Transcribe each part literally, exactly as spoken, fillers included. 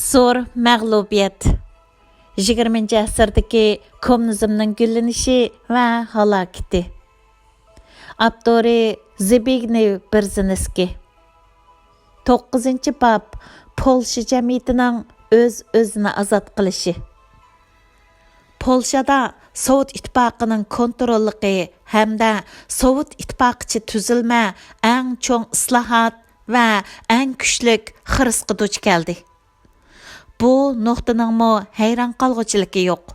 زور مەغلۇبىيەت. يىگىرمىنچى ئەسىردىكى كوممۇنىزمنىڭ گۈللىنىشى ۋە ھالاكىتى. ئاپتورى زبىگنېۋ بېرزىنسكىي. توققۇزىنچى باب، پولشا جەمئىيىتىنىڭ ئۆز-ئۆزىنى ئازاد قىلىشى. پولشادا سوۋېت ئىتتىپاقىنىڭ كونتروللۇقى ھەمدە سوۋېت ئىتتىپاقىچە تۈزۈلمە ئەڭ چوڭ ئىسلاھات ۋە ئەڭ كۈچلۈك خىرىسقا دۇچ كەلدى. بۇ نۇقتىنىڭمۇ ھەيران قالغۇچىلىكى يوق.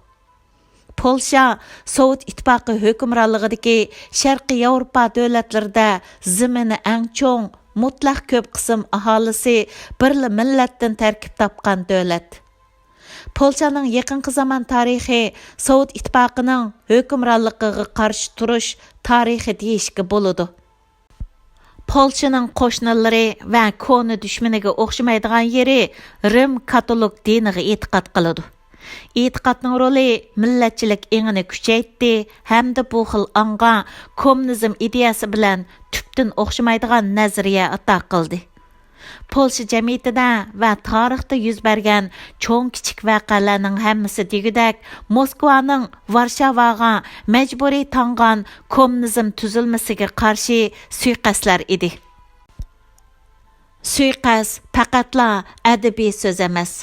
پولشا سوۋېت ئىتتىپاقى ھۆكۈمرانلىقىدىكى شەرقىي ياۋروپا دۆلەتلىرىدە زېمىنى ئەڭ چوڭ، مۇتلەق كۆپ قىسىم ئاھالىسى بىرلا مىللەتتىن تەركىب تاپقان دۆلەت. پولشانىڭ يېقىنقى زامان تارىخى سوۋېت ئىتتىپاقىنىڭ ھۆكۈمرانلىقىغا قارشى تۇرۇش تارىخى دېيىشكە بولىدۇ. پولشىنىڭ قوشنىلىرى ۋە كونا دۈشمىنىگە ئوخشىمايدىغان يېرى رىم كاتولىك دىنىغا ئېتىقاد قىلىدۇ. ئېتىقادنىڭ رولى مىللەتچىلىك ئېڭىنى كۈچەيتتى ھەمدە بۇ خىل ئاڭغا كوممۇنىزم ئىدىيەسى بىلەن تۈپتىن ئوخشىمايدىغان نەزەرىيە ئاتا قىلدى. پولشا جەمئىيىتىدە ۋە تارىختا يۈز بەرگەن چوڭ-كىچىك ۋەقەلەرنىڭ ھەممىسى دېگۈدەك موسكۋانىڭ ۋارشاۋاغا مەجبۇرىي تاڭغان كوممۇنىزم تۈزۈلمىسىگە قارشى سۇيىقەستلەر ئىدى. سۇيىقەست پەقەتلا ئەدەبىي سۆز ئەمەس.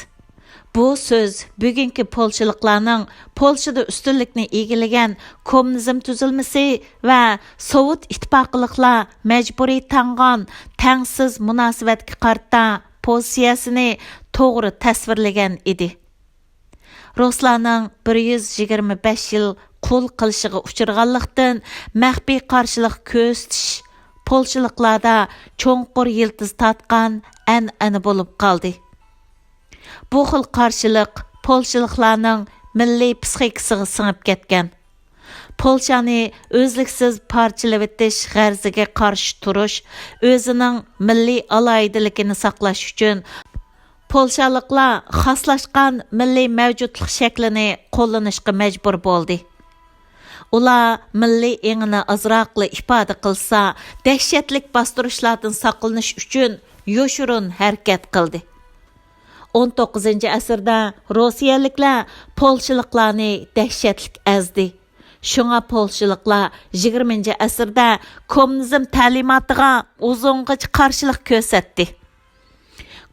بۇ سۆز بۈگۈنكى پولشىلىقلارنىڭ پولشىدا ئۈستۈنلۈكنى ئىگىلىگەن كوممۇنىزم تۈزۈلمىسى ۋە سوۋېت ئىتتىپاقلىقلار مەجبۇرىي تاڭغان تەڭسىز مۇناسىۋەتكە قارىتا پوزىتسىيەسىنى توغرا تەسۋىرلىگەن ئىدى. رۇسلارنىڭ بىر يۈز يىگىرمە بەش يىل قۇل قىلىشىغا ئۇچرىغانلىقتىن، مەخپىي قارشىلىق كۆرسىتىش پولشىلىقلاردا چوڭقۇر يىلتىز تارتقان ئەنئەنە بولۇپ قالدى. بۇ خىل قارشىلىق پولشىلىقلارنىڭ مىللىي پىسخىكىسىغا سىڭىپ كەتكەن. پولشانى ئۈزلۈكسىز پارچىلىۋېتىش غەرىزىگە قارشى تۇرۇش، ئۆزىنىڭ مىللىي ئالاھىدىلىكىنى ساقلاش ئۈچۈن، پولشالىقلار خاسلاشقان مىللىي مەۋجۇتلۇق شەكلىنى قوللىنىشقا مەجبۇر بولدى. ئۇلار مىللىي ئېڭىنى ئازراقلا ئىپادە قىلسا، دەھشەتلىك باستۇرۇشلاردىن ساقلىنىش ئۈچۈن يوشۇرۇن ھەرىكەت قىلدى. ئون توققۇزىنچى ئەسىردە روسىيەلىكلەر پولشىلىقلارنى دەھشەتلىك ئەزدى. شۇڭا پولشىلىقلار يىگىرمىنچى ئەسىردە كوممۇنىزم تەلىماتىغا ئۇزۇنغىچە قارشىلىق كۆرسەتتى.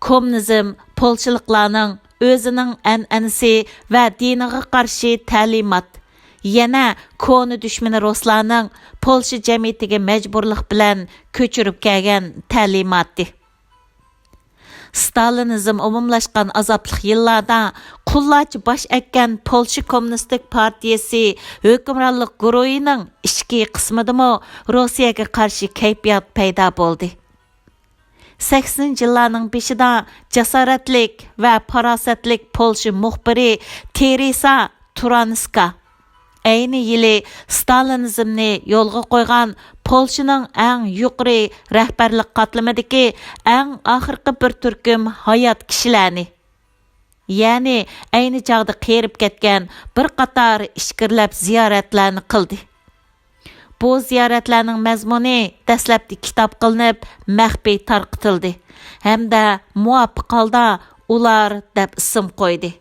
كوممۇنىزم پولشىلىقلارنىڭ ئۆزىنىڭ ئەنئەنىسى ۋە دىنىغا قارشى تەلىمات، يەنە كونا دۈشمىنى رۇسلارنىڭ پولشا جەمئىيىتىگە مەجبۇرلۇق بىلەن كۆچۈرۈپ كەلگەن تەلىماتى. ستالىنىزم ئومۇملاشقان ئازابلىق يىللاردا قۇللارچە باش ئەگكەن پولشا كوممۇنىستىك پارتىيىسى ھۆكۈمرانلىق گۇرۇھىنىڭ ئىچكى قىسمىدىمۇ روسىيەگە قارشى كەيپىيات پەيدا بولدى. سەكسىنىنچى يىللارنىڭ بېشىدا جاسارەتلىك ۋە پاراسەتلىك پولشا مۇخبىرى تېرېسا تۇرانسكا ئەينى يىلى ستالىنىزمنى يولغا قويغان پولشىنىڭ ئەڭ يۇقىرى رەھبەرلىك قاتلىمىدىكى ئەڭ ئاخىرقى بىر تۈركۈم ھايات كىشىلەرنى، يەنى ئەينى چاغدا قېرىپ كەتكەن بىر قاتار ئىچكىرىلەپ زىيارەتلەرنى قىلدى. بۇ زىيارەتلەرنىڭ مەزمۇنى دەسلەپتە كىتاب قىلىنىپ، مەخپىي تارقىتىلدى ھەمدە مۇۋاپىق ھالدا ئۇلار دەپ ئىسىم قويدى.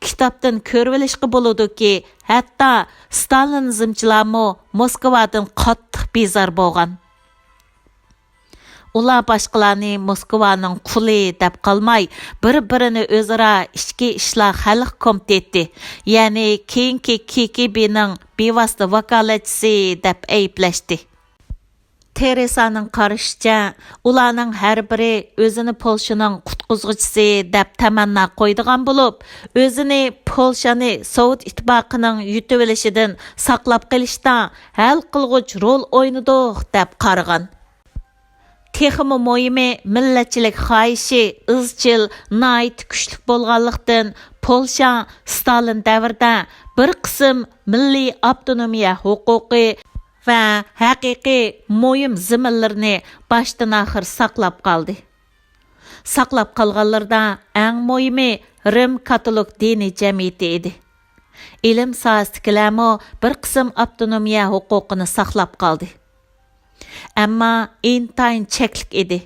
كىتابتىن كۆرۈۋېلىشقا بولىدۇكى، ھەتتا ستالىنىزمچىلارمۇ موسكۋادىن قاتتىق بىزار بولغان. ئۇلار باشقىلارنى موسكۋانىڭ قۇلى دەپ قالماي، بىر-بىرىنى ئۆزئارا ئىچكى ئىشلار خەلق كومىتېتى، يەنى كېيىنكى كېگېبېنىڭ بىۋاسىتە ۋاكالەتچىسى دەپ ئەيىبلەشتى. تېرېسانىڭ قارىشىچە، ئۇلارنىڭ ھەر بىرى ئۆزىنى پولشىنىڭ قۇتقۇزغۇچىسى دەپ تەمەننا قويىدىغان بولۇپ، ئۆزىنى پولشانى سوۋېت ئىتتىپاقىنىڭ يۇتۇۋېلىشىدىن ساقلاپ قېلىشتا ھەل قىلغۇچ رول ئوينىدۇق دەپ قارىغان. تېخىمۇ مۇھىمى، مىللەتچىلىك خاھىشى ئىزچىل، ناھايىتى كۈچلۈك بولغانلىقتىن، پولشا ستالىن دەۋرىدە بىر قىسىم مىللىي ئاپتونومىيە ھوقۇقى ۋە ھەقىقىي مۇھىم زېمىنلىرىنى باشتىن-ئاخىر ساقلاپ قالدى. ساقلاپ قالغانلىرىدا ئەڭ مۇھىمى رىم كاتولىك دىنىي جەمئىيىتى ئىدى. ئىلىم ساھەسىدىكىلەرمۇ بىر قىسىم ئاپتونومىيە ھوقۇقىنى ساقلاپ قالدى. ئەمما ئىنتايىن چەكلىك ئىدى.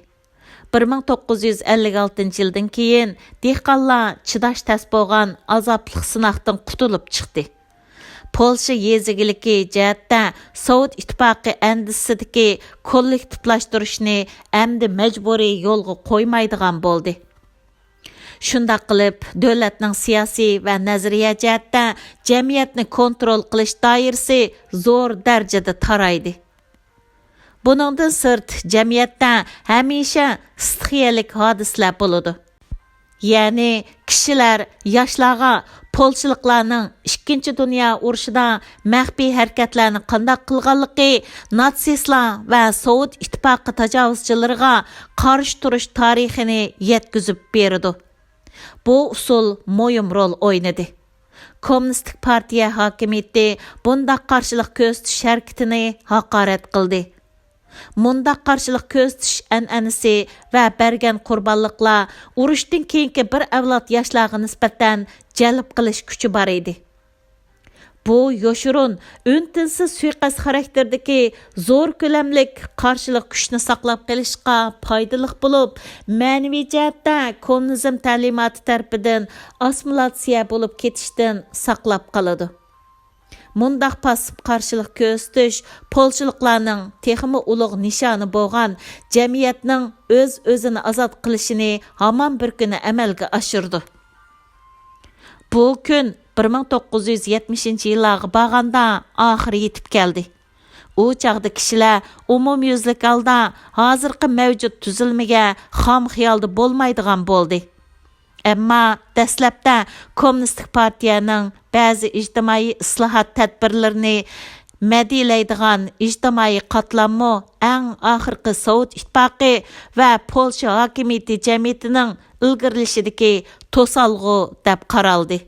بىر مىڭ توققۇز يۈز ئەللىك ئالتىنچى يىلدىن كېيىن دېھقانلار چىداش تەس بولغان ئازابلىق سىناقتىن قۇتۇلۇپ چىقتى. پولشا يېزا ئىگىلىكى جەھەتتە سوۋېت ئىتتىپاقى ئەندىزىسىدىكى كوللېكتىپلاشتۇرۇشنى ئەمدى مەجبۇرىي يولغا قويمايدىغان بولدى. شۇنداق قىلىپ، دۆلەتنىڭ سىياسىي ۋە نەزەرىيە جەھەتتە جەمئىيەتنى كونترول قىلىش دائىرىسى زور دەرىجىدە تارايدى. بۇنىڭدىن سىرت، جەمئىيەتتە ھەمىشە ئىستىخىيەلىك ھادىسىلەر بولىدۇ. يەنى كىشىلەر ياشلارغا پولشىلىقلارنىڭ ئىككىنچى دۇنيا ئۇرۇشىدا مەخپىي ھەرىكەتلەرنى قانداق قىلغانلىقى، ناتسىستلار ۋە سوۋېت ئىتتىپاقى تاجاۋۇزچىلىرىغا قارشى تۇرۇش تارىخىنى يەتكۈزۈپ بېرىدۇ. بۇ ئۇسۇل مۇھىم رول ئوينىدى. كوممۇنىستىك پارتىيە ھاكىمىيىتى بۇنداق قارشىلىق كۆرسىتىش ھەرىكىتىنى ھاقارەت قىلدى. مۇنداق قارشىلىق كۆرسىتىش ئەنئەنىسى ۋە بەرگەن قۇربانلىقلار ئۇرۇشتىن كېيىنكى بىر ئەۋلاد ياشلارغا نىسبەتەن جەلپ قىلىش كۈچى بار ئىدى. بۇ يوشۇرۇن، ئۈن-تىنسىز سۇيىقەست خاراكتېرىدىكى زور كۆلەملىك قارشىلىق كۈچنى ساقلاپ قېلىشقا پايدىلىق بولۇپ، مەنىۋى جەھەتتە كوممۇنىزم تەلىماتى تەرىپىدىن ئاسسىمىلياتسىيە بولۇپ كېتىشتىن ساقلاپ قالىدۇ. مۇنداق پاسسىپ قارشىلىق كۆرسىتىش پولشىلىقلارنىڭ تېخىمۇ ئۇلۇغ نىشانى بولغان جەمئىيەتنىڭ ئۆز-ئۆزىنى ئازاد قىلىشىنى ھامان بىر كۈنى ئەمەلگە ئاشۇرىدۇ. بۇ كۈن بىر مىڭ توققۇز يۈز يەتمىشىنچى يىللارغا بارغاندا ئاخىرى يېتىپ كەلدى. ئۇ چاغدا كىشىلەر ئومۇميۈزلۈك ھالدا ھازىرقى مەۋجۇت تۈزۈلمىگە خام خىيالدا بولمايدىغان بولدى. ئەمما دەسلەپتە كوممۇنىستىك پارتىيەنىڭ بەزى ئىجتىمائىي ئىسلاھات تەدبىرلىرىنى مەدھىيەلەيدىغان ئىجتىمائىي قاتلاممۇ ئەڭ ئاخىرقى سوۋېت ئىتتىپاقى ۋە پولشا ھاكىمىيىتى جەمئىيىتىنىڭ ئىلگىرىلىشىدىكى توسالغۇ دەپ قارالدى.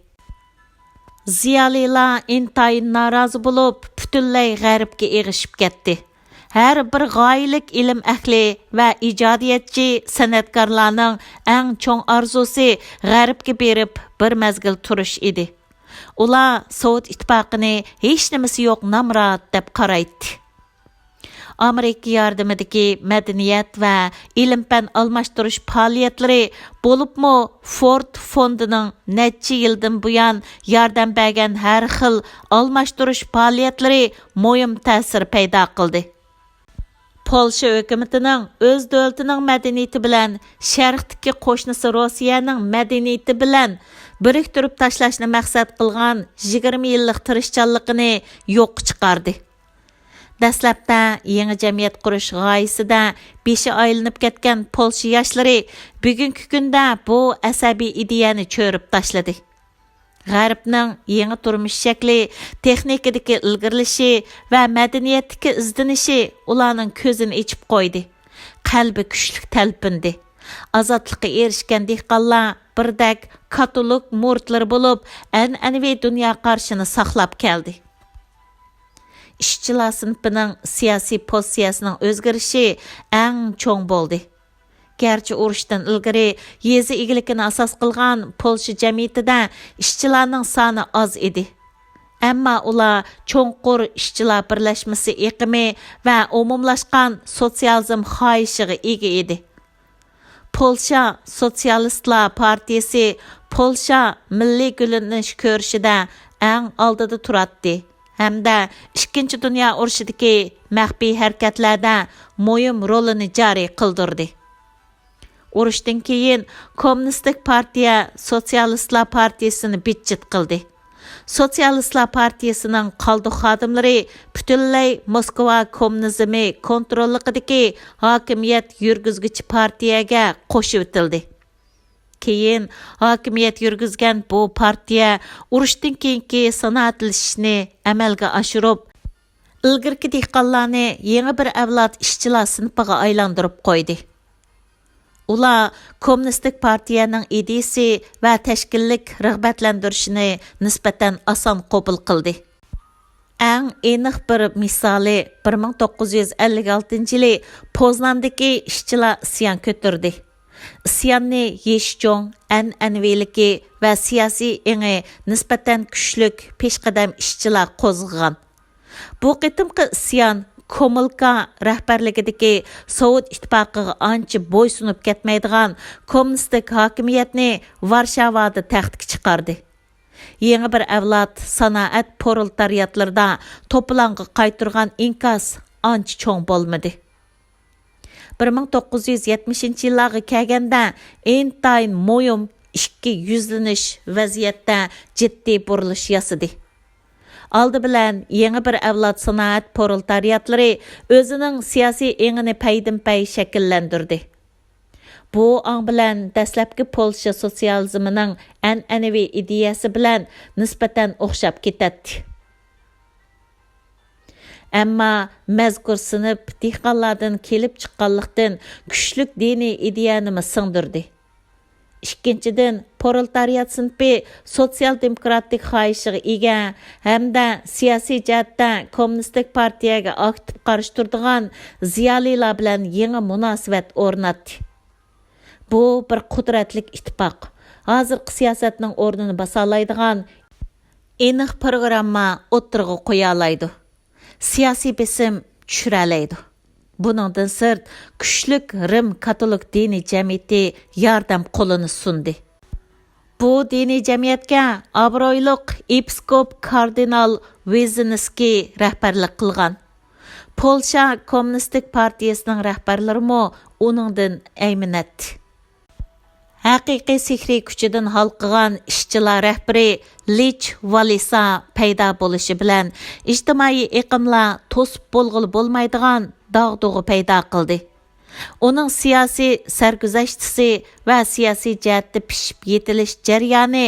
زىيالىيلار ئىنتايىن نارازى بولۇپ، پۈتۈنلەي غەربكە ئېغىشىپ كەتتى. ھەر بىر غايىلىك ئىلىم ئەھلى ۋە ئىجادىيەتچى، سەنئەتكارلارنىڭ ئەڭ چوڭ ئارزۇسى غەربكە بېرىپ بىر مەزگىل تۇرۇش ئىدى. ئۇلار سوۋېت ئىتتىپاقىنى ھېچنېمىسى يوق نامرات دەپ قارايتتى. ئامېرىكا ياردىمىدىكى مەدەنىيەت ۋە ئىلىم-پەن ئالماشتۇرۇش پائالىيەتلىرى، بولۇپمۇ فورد فوندىنىڭ نەچچە يىلدىن بۇيان ياردەم بەرگەن ھەر خىل ئالماشتۇرۇش پائالىيەتلىرى مۇھىم تەسىر پەيدا قىلدى. پولشا ھۆكۈمىتىنىڭ ئۆز دۆلىتىنىڭ مەدەنىيىتى بىلەن شەرقتىكى قوشنىسى روسىيەنىڭ مەدەنىيىتى بىلەن بىرىكتۈرۈپ تاشلاشنى مەقسەت قىلغان يىگىرمە يىللىق تىرىشچانلىقىنى يوققا چىقاردى. دەسلەپتە يېڭى جەمئىيەت قۇرۇش غايىسىدە بېشى ئايلىنىپ كەتكەن پولشا ياشلىرى بۈگۈنكى كۈندە بۇ ئەسەبىي ئىدىيەنى چۆرۈپ تاشلىدى. غەربنىڭ يېڭى تۇرمۇش شەكلى، تېخنىكىدىكى ئىلگىرىلىشى ۋە مەدەنىيەتتىكى ئىزدىنىشى ئۇلارنىڭ كۆزىنى ئېچىپ قويدى. قەلبى كۈچلۈك تەلپۈندى. ئازادلىققا ئېرىشكەن دېھقانلار بىردەك كاتولىك مۇرىتلىرى بولۇپ، ئەنئەنىۋى دۇنيا قارىشىنى ساقلاپ كەلدى. ئىشچىلار سىنىپىنىڭ سىياسىي پوزىتسىيەسىنىڭ ئۆزگىرىشى ئەڭ چوڭ بولدى. گەرچە ئۇرۇشتىن ئىلگىرى يېزا ئىگىلىكىنى ئاساس قىلغان پولشا جەمئىيىتىدە ئىشچىلارنىڭ سانى ئاز ئىدى، ئەمما ئۇلار چوڭقۇر ئىشچىلار بىرلەشمىسى ئېقىمى ۋە ئومۇملاشقان سوتسىيالىزم خاھىشىغا ئىگە ئىدى. پولشا سوتسىيالىستلار پارتىيىسى پولشا مىللىي گۈللىنىش كۈرىشىدە ئەڭ ئالدىدا تۇراتتى ھەمدە ئىككىنچى دۇنيا ئۇرۇشىدىكى مەخپىي ھەرىكەتلەردە مۇھىم رولىنى جارى قىلدۇردى. ئۇرۇشتىن كېيىن كوممۇنىستىك پارتىيە سوتسىيالىستلار پارتىيىسىنى بىتچىت قىلدى. سوتسىيالىستلار پارتىيىسىنىڭ قالدۇق خادىملىرى پۈتۈنلەي موسكۋا كوممۇنىزمى كونتروللۇقىدىكى ھاكىمىيەت يۈرگۈزگۈچى پارتىيەگە قوشۇۋېتىلدى. كېيىن ھاكىمىيەت يۈرگۈزگەن بۇ پارتىيە ئۇرۇشتىن كېيىنكى سانائەتلىشىشنى ئەمەلگە ئاشۇرۇپ، ئىلگىرىكى دېھقانلارنى يېڭى بىر ئەۋلاد ئىشچىلار سىنىپىغا ئايلاندۇرۇپ قويدى. ئۇلار كوممۇنىستىك پارتىيەنىڭ ئىدىيىسى ۋە تەشكىللىك رىغبەتلەندۈرۈشىنى نىسبەتەن ئاسان قوبۇل قىلدى. ئەڭ ئېنىق بىر مىسالى، بىر مىڭ توققۇز يۈز ئەللىك ئالتىنچى يىلى پوزناندىكى ئىشچىلار ئىسيان كۆتۈردى. ئىسياننى يېشى چوڭ، ئەنئەنىۋىلىكى ۋە سىياسىي ئېڭى نىسبەتەن كۈچلۈك پېشقەدەم ئىشچىلار قوزغىغان. بۇ قېتىمقى ئىسيان كومۇلكا رەھبەرلىكىدىكى سوۋېت ئىتتىپاقىغا ئانچە بويسۇنۇپ كەتمەيدىغان كوممۇنىستىك ھاكىمىيەتنى ۋارشاۋادا تەختكە چىقاردى. يېڭى بىر ئەۋلاد سانائەت پرولېتارىياتلىرىدا توپىلاڭغا قايتۇرغان ئىنكاس ئانچە چوڭ بولمىدى. بىر مىڭ توققۇز يۈز يەتمىشىنچى يىللارغا كەلگەندە، ئىنتايىن مۇھىم ئىككى يۈزلىنىش ۋەزىيەتتە جىددىي بۇرۇلۇش ياسىدى. ئالدى بىلەن يېڭى بىر ئەۋلاد سانائەت پرولېتارىياتلىرى ئۆزىنىڭ سىياسىي ئېڭىنى پەيدىنپەي شەكىللەندۈردى. بۇ ئاڭ بىلەن دەسلەپكى پولشا سوتسىيالىزمىنىڭ ئەنئەنىۋى ئىدىيەسى بىلەن نىسبەتەن ئوخشاپ كېتەتتى. ئەمما مەزكۇر سىنىپ دېھقانلاردىن كېلىپ چىققانلىقتىن، كۈچلۈك دىنىي ئىدىيەنىمۇ سىڭدۈردى. ئىككىنچىدىن، پرولېتارىيات سىنىپى سوتسىيال دېموكراتىك خاھىشىغا ئىگە ھەمدە سىياسىي جەھەتتە كوممۇنىستىك پارتىيەگە ئاكتىپ قارشى تۇرىدىغان زىيالىيلار بىلەن يېڭى مۇناسىۋەت ئورناتتى. بۇ بىر قۇدرەتلىك ئىتتىپاق، ھازىرقى سىياسەتنىڭ ئورنىنى باسالايدىغان ئېنىق پروگرامما ئوتتۇرىغا قويالايدۇ. سىياسىي بېسىم چۈشۈرەلەيدۇ. بۇنىڭدىن سىرت، كۈچلۈك رىم كاتولىك دىنىي جەمئىيىتى ياردەم قولىنى سۇندى. بۇ دىنىي جەمئىيەتكە ئابرۇيلۇق ئېپىسكوپ كاردىنال ۋىزىنسكىي رەھبەرلىك قىلغان. پولشا كوممۇنىستىك پارتىيىسىنىڭ رەھبەرلىرىمۇ ئۇنىڭدىن ئەيمىنەتتى. ھەقىقىي سېھرىي كۈچىدىن ھالقىغان ئىشچىلار رەھبىرى لېچ ۋالىسا پەيدا بولۇشى بىلەن، ئىجتىمائىي ئېقىملار توسۇپ بولغىلى بولمايدىغان داغدۇغا پەيدا قىلدى. ئۇنىڭ سىياسىي سەرگۈزەشتىسى ۋە سىياسىي جەھەتتە پىشىپ يېتىلىش جەريانى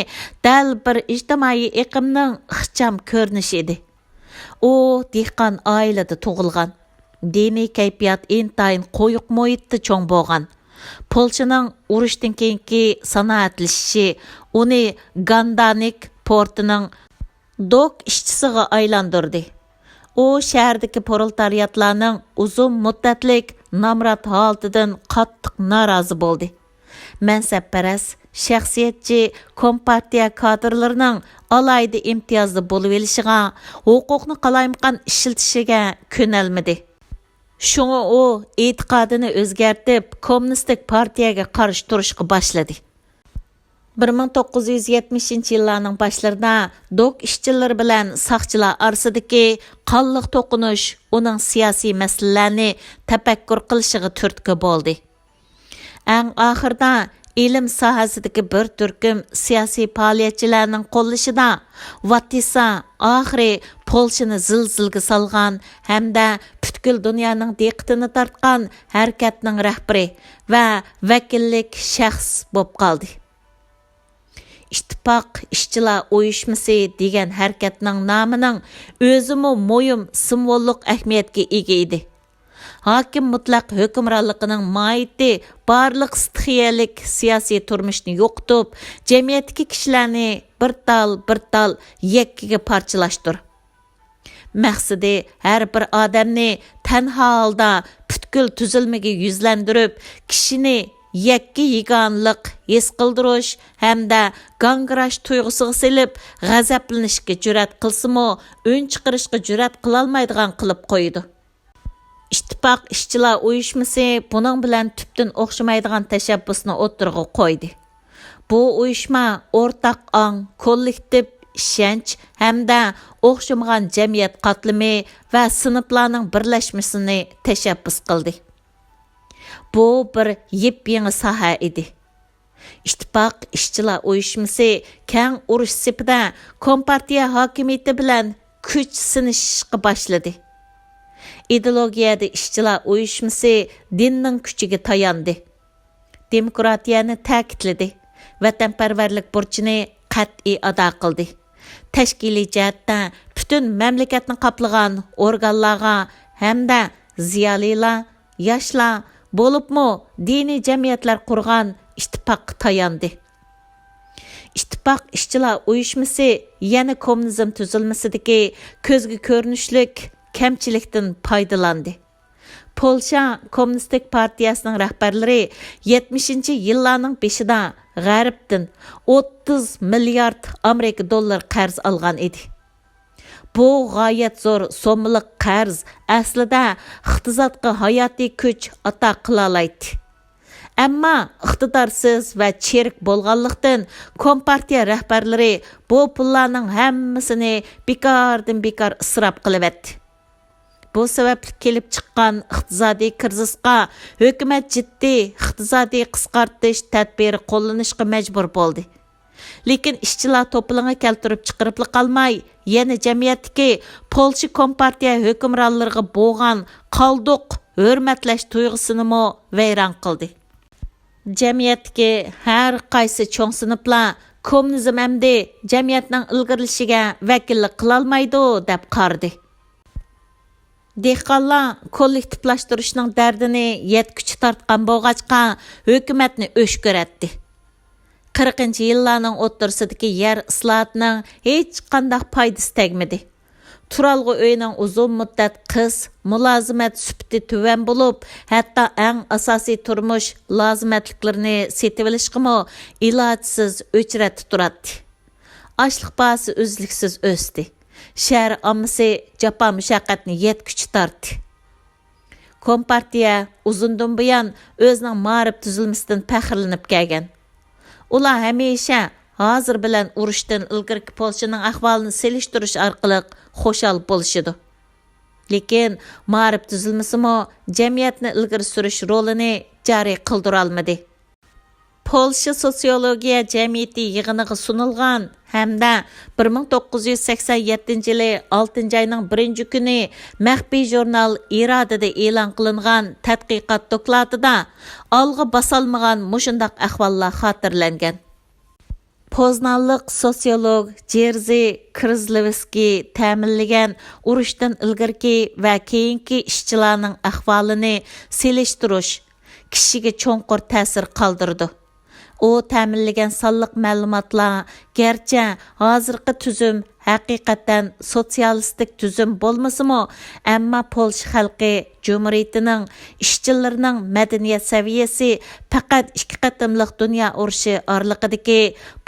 دەل بىر ئىجتىمائىي ئېقىمنىڭ ئىخچام كۆرۈنۈشى ئىدى. ئۇ دېھقان ئائىلىدە تۇغۇلغان. دىنىي كەيپىيات ئىنتايىن قويۇق مۇھىتتا چوڭ بولغان. پولشىنىڭ ئۇرۇشتىن كېيىنكى سانائەتلىشىشى ئۇنى گاندانىك پورتىنىڭ دوك ئىشچىسىغا ئايلاندۇردى. ئۇ شەھەردىكى پرولېتارىياتلارنىڭ ئۇزۇن مۇددەتلىك نامرات ھالىتىدىن قاتتىق نارازى بولدى. مەنسەپپەرەس، شەخسىيەتچى، كومپارتىيە كادىرلىرىنىڭ ئالاھىدە ئىمتىيازدا بولۇۋېلىشىغا، ھوقۇقنى قالايمىقان ئىشلىتىشىگە كۆنەلمىدى. شۇڭا ئۇ ئېتىقادىنى ئۆزگەرتىپ، كوممۇنىستىك پارتىيەگە قارشى تۇرۇشقا باشلىدى. بىر مىڭ توققۇز يۈز يەتمىشىنچى يىللارنىڭ باشلىرىدا دوك ئىشچىلىرى بىلەن ساقچىلار ئارىسىدىكى قانلىق توقۇنۇش ئۇنىڭ سىياسىي مەسىلىلەرنى تەپەككۇر قىلىشىغا تۈرتكە بولدى. ئەڭ ئاخىرىدا ئىلىم ساھەسىدىكى بىر تۈركۈم سىياسىي پائالىيەتچىلەرنىڭ قوللىشىدا ۋاتىسا ئاخىرى پولشىنى زىلزىلىگە سالغان ھەمدە پۈتكۈل دۇنيانىڭ دىققىتىنى تارتقان ھەرىكەتنىڭ رەھبىرى ۋە ۋەكىللىك شەخس بولۇپ قالدى. ئىتتىپاق ئىشچىلار ئۇيۇشمىسى دېگەن ھەرىكەتنىڭ نامىنىڭ ئۆزىمۇ مۇھىم سىمۋوللۇق ئەھمىيەتكە ئىگە ئىدى. ھاكىم مۇتلەق ھۆكۈمرانلىقىنىڭ ماھىيىتى بارلىق ستىخىيەلىك سىياسىي تۇرمۇشنى يوقىتىپ، جەمئىيەتتىكى كىشىلەرنى بىر تال، بىر تال يەككىگە پارچىلاشتۇر. مەقسىتى ھەر بىر ئادەمنى تەنھا ھالدا پۈتكۈل تۈزۈلمىگە يۈزلەندۈرۈپ، كىشىنى يەككە يېگانىلىق ھېس قىلدۇرۇش ھەمدە گاڭگىراش تۇيغۇسىغا سېلىپ، غەزەپلىنىشكە جۈرئەت قىلسىمۇ، ئۈن چىقىرىشقا جۈرئەت قىلالمايدىغان قىلىپ قويىدۇ. ئىتتىپاق ئىشچىلار ئۇيۇشمىسى بۇنىڭ بىلەن تۈپتىن ئوخشىمايدىغان تەشەببۇسنى ئوتتۇرىغا قويدى. بۇ ئۇيۇشما ئورتاق ئاڭ، كوللېكتىپ ئىشەنچ ھەمدە ئوخشىمىغان جەمئىيەت قاتلىمى ۋە سىنىپلارنىڭ بىرلەشمىسىنى تەشەببۇس قىلدى. بۇ بىر يېپيېڭى ساھە ئىدى. ئىتتىپاق ئىشچىلار ئۇيۇشمىسى كەڭ ئۇرۇش سېپىدە كومپارتىيە ھاكىمىيىتى بىلەن كۈچ سىنىشىشقا باشلىدى. ئىدېئولوگىيەدە ئىشچىلار ئۇيۇشمىسى دىننىڭ كۈچىگە تاياندى. دېموكراتىيەنى تەكىتلىدى. ۋەتەنپەرۋەرلىك بۇرچىنى قەتئىي ئادا قىلدى. تەشكىلىي جەھەتتە پۈتۈن مەملىكەتنى قاپلىغان ئورگانلارغا ھەمدە زىيالىيلار، ياشلار، بولۇپمۇ دىنىي جەمئىيەتلەر قۇرغان ئىتتىپاققا تاياندى. ئىتتىپاق ئىشچىلار ئۇيۇشمىسى يەنە كوممۇنىزم تۈزۈلمىسىدىكى كۆزگە كۆرۈنۈشلۈك كەمچىلىكتىن پايدىلاندى. پولشا كوممۇنىستىك پارتىيەسىنىڭ رەھبەرلىرى يەتمىشىنچى يىللارنىڭ بېشىدا غەربتىن ئوتتۇز مىليارد ئامېرىكا دوللىرى قەرز ئالغان ئىدى. بۇ غايەت زور سوممىلىق قەرز ئەسلىدە ئىقتىسادقا ھاياتىي كۈچ ئاتا قىلالايتتى. ئەمما ئىقتىدارسىز ۋە چىرىك بولغانلىقتىن، كومپارتىيە رەھبەرلىرى بۇ پۇللارنىڭ ھەممىسىنى بىكاردىن بىكار ئىسراپ قىلىۋەتتى. بۇ سەۋەبلىك كېلىپ چىققان ئىقتىسادىي كىرىزىسقا ھۆكۈمەت جىددىي ئىقتىسادىي قىسقارتىش تەدبىرى قوللىنىشقا مەجبۇر بولدى. لېكىن ئىشچىلار توپىلىڭى كەلتۈرۈپ چىقىرىپلا قالماي، يەنە جەمئىيەتتىكى پولشا كومپارتىيە ھۆكۈمرانلىرىغا بولغان قالدۇق ھۆرمەتلەش تۇيغۇسىنىمۇ ۋەيران قىلدى. جەمئىيەتتىكى ھەر قايسى چوڭ سىنىپلار كوممۇنىزم ئەمدى جەمئىيەتنىڭ ئىلگىرىلىشىگە ۋەكىللىك قىلالمايدۇ، دەپ قارىدى. دېھقانلار كوللېكتىپلاشتۇرۇشنىڭ دەردىنى يەتكۈچە تارتقان بولغاچقا، ھۆكۈمەتنى ئۆچ كۆرەتتى. قىرىقىنچى يىللارنىڭ ئوتتۇرىسىدىكى يەر ئىسلاھاتىنىڭ ھېچقانداق پايدىسى تەگمىدى. تۇرالغۇ ئۆينىڭ ئۇزۇن مۇددەت قىس، مۇلازىمەت سۈپىتى تۆۋەن بولۇپ، ھەتتا ئەڭ ئاساسىي تۇرمۇش لازىمەتلىكلىرىنى سېتىۋېلىشقىمۇ ئىلاجسىز ئۆچرەتتە تۇراتتى. ئاشلىق باھاسى ئۈزلۈكسىز ئۆستى. شەھەر ئاممىسى جاپا-مۇشەققەتنى يەتكۈچە تارتتى. كومپارتىيە ئۇزۇندىن بۇيان ئۆزىنىڭ مائارىپ تۈزۈلمىسىدىن پەخىرلىنىپ كەلگەن. ئۇلار ھەمىشە ھازىر بىلەن ئۇرۇشتىن ئىلگىرىكى پولشىنىڭ ئەھۋالىنى سېلىشتۇرۇش ئارقىلىق خۇشال بولۇشىدۇ. لېكىن مائارىپ تۈزۈلمىسىمۇ جەمئىيەتنى ئىلگىرى سۈرۈش رولىنى جارى قىلدۇرالمىدى. پولشا سوتسىيولوگىيە جەمئىيىتى يىغىنىغا سۇنۇلغان ھەمدە بىر مىڭ توققۇز يۈز سەكسەن يەتتىنچى يىلى ئالتىنچى ئاينىڭ بىرىنچى كۈنى مەخپىي ژۇرنال ئىرادىدە ئېلان قىلىنغان تەتقىقات دوكلاتىدا ئالغا باسالمىغان مۇشۇنداق ئەھۋاللار خاتىرىلەنگەن. پوزنانلىق سوتسىيولوگ جېرزى كىرزلېۋسكىي تەمىنلىگەن ئۇرۇشتىن ئىلگىرىكى ۋە كېيىنكى ئىشچىلارنىڭ ئەھۋالىنى سېلىشتۇرۇش كىشىگە چوڭقۇر تەسىر قالدۇرىدۇ. ئۇ تەمىنلىگەن سانلىق مەلۇماتلار گەرچە ھازىرقى تۈزۈم ھەقىقەتەن سوتسىيالىستىك تۈزۈم بولمىسىمۇ، ئەمما پولشا خەلقى جۇمھۇرىيىتىنىڭ ئىشچىلىرىنىڭ مەدەنىيەت سەۋىيەسى پەقەت ئىككى قېتىملىق دۇنيا ئۇرۇشى ئارىلىقىدىكى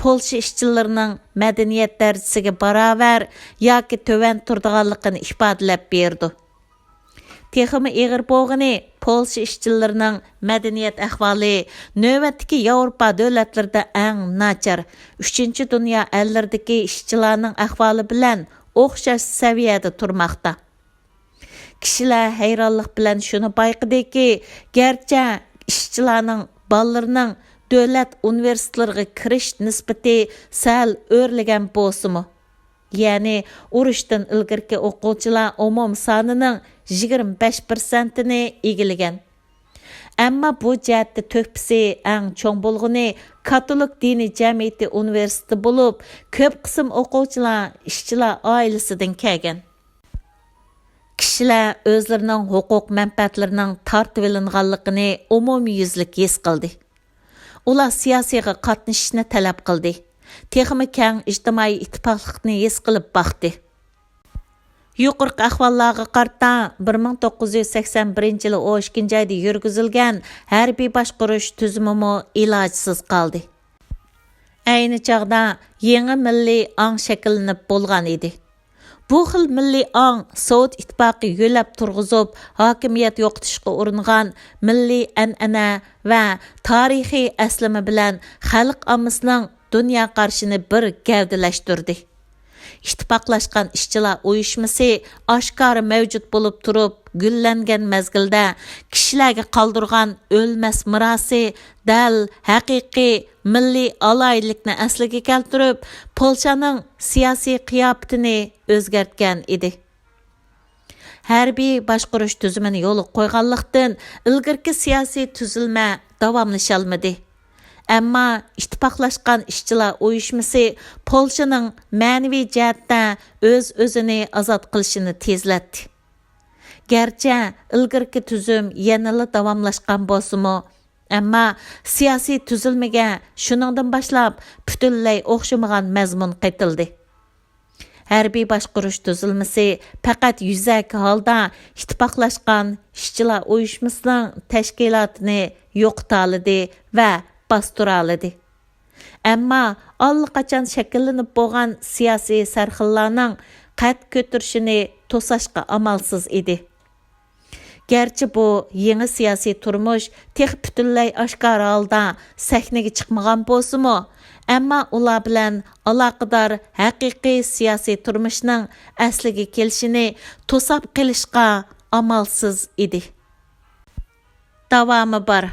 پولشا ئىشچىلىرىنىڭ مەدەنىيەت دەرىجىسىگە باراۋەر ياكى تۆۋەن تۇرىدىغانلىقىنى ئىپادىلەپ بېرىدۇ. تېخىمۇ ئېغىر بولغىنى، پولشا ئىشچىلىرىنىڭ مەدەنىيەت ئەھۋالى نۆۋەتتىكى ياۋروپا دۆلەتلىرىدە ئەڭ ناچار، ئۈچىنچى دۇنيا ئەللىرىدىكى ئىشچىلارنىڭ ئەھۋالى بىلەن ئوخشاش سەۋىيەدە تۇرماقتا. كىشىلەر ھەيرانلىق بىلەن شۇنى بايقىدىكى، گەرچە ئىشچىلارنىڭ بالىلىرىنىڭ دۆلەت ئۇنىۋېرسىتېتلىرىغا كىرىش نىسبىتى سەل ئۆرلىگەن بولسىمۇ، يەنى ئۇرۇشتىن ئىلگىرىكى ئوقۇغۇچىلار ئومۇمىي سانىنىڭ يىگىرمە بەش پىرسەنتىنى ئىگىلىگەن. ئەمما بۇ جەھەتتە تۆھپىسى ئەڭ چوڭ بولغىنى كاتولىك دىنىي جەمئىيىتى ئۇنىۋېرسىتېتى بولۇپ، كۆپ قىسىم ئوقۇغۇچىلار ئىشچىلار ئائىلىسىدىن كەلگەن. كىشىلەر ئۆزلىرىنىڭ ھوقۇق مەنپەئەتلىرىنىڭ تارتىۋېلىنغانلىقىنى ئومۇميۈزلۈك ھېس قىلدى. ئۇلار سىياسىيغا قاتنىشىشنى تەلەپ قىلدى. تېخىمۇ كەڭ ئىجتىمائىي ئىتتىپاقلىقنى ھېس قىلىپ باقتى. يۇقىرىقى ئەھۋاللارغا قارىتا، بىر مىڭ توققۇز يۈز سەكسەن بىرىنچى يىلى ئون ئىككىنچى ئايدا يۈرگۈزۈلگەن ھەربىي باشقۇرۇش تۈزۈمىمۇ ئىلاجسىز قالدى. ئەينى چاغدا يېڭى مىللىي ئاڭ شەكىللىنىپ بولغان ئىدى. بۇ خىل مىللىي ئاڭ سوۋېت ئىتتىپاقى يۆلەپ تۇرغۇزۇپ، ھاكىمىيەت يوقىتىشقا ئۇرۇنغان مىللىي ئەنئەنە ۋە تارىخىي ئەسلىمە بىلەن خەلق ئاممىسىنىڭ دۇنيا قارىشىنى بىر گەۋدىلەشتۈردى. ئىتتىپاقلاشقان ئىشچىلار ئۇيۇشمىسى ئاشكارا مەۋجۇت بولۇپ تۇرۇپ، گۈللەنگەن مەزگىلدە كىشىلەرگە قالدۇرغان ئۆلمەس مىراسى دەل ھەقىقىي مىللىي ئالاھىدىلىكنى ئەسلىگە كەلتۈرۈپ، پولشانىڭ سىياسىي قىياپىتىنى ئۆزگەرتكەن ئىدى. ھەربىي باشقۇرۇش تۈزۈمىنى يولغا قويغانلىقتىن، ئىلگىرىكى سىياسىي تۈزۈلمە داۋاملىشالمىدى. ئەمما ئىتتىپاقلاشقان ئىشچىلار ئۇيۇشمىسى پولشىنىڭ مەنىۋى جەھەتتە ئۆز-ئۆزىنى ئازاد قىلىشىنى تېزلەتتى. گەرچە ئىلگىرىكى تۈزۈم يەنىلا داۋاملاشقان بولسىمۇ، ئەمما سىياسىي تۈزۈلمىگە شۇنىڭدىن باشلاپ پۈتۈنلەي ئوخشىمىغان مەزمۇن قېتىلدى. ھەربىي باشقۇرۇش تۈزۈلمىسى پەقەت يۈزەكى ھالدا ئىتتىپاقلاشقان ئىشچىلار ئۇيۇشمىسىنىڭ تەشكىلاتىنى يوقىتالىدى ۋە باستۇرالىدى. ئەمما ئاللىقاچان شەكىللىنىپ بولغان سىياسىي سەرخىللارنىڭ قەد كۆتۈرۈشىنى توساشقا ئامالسىز ئىدى. گەرچە بۇ يېڭى سىياسىي تۇرمۇش تېخى پۈتۈنلەي ئاشكارا ھالدا سەھنىگە چىقمىغان بولسىمۇ، ئەمما ئۇلار بىلەن ئالاقىدار ھەقىقىي سىياسىي تۇرمۇشنىڭ ئەسلىگە كېلىشىنى توساپ قېلىشقا ئامالسىز ئىدى. داۋامى بار.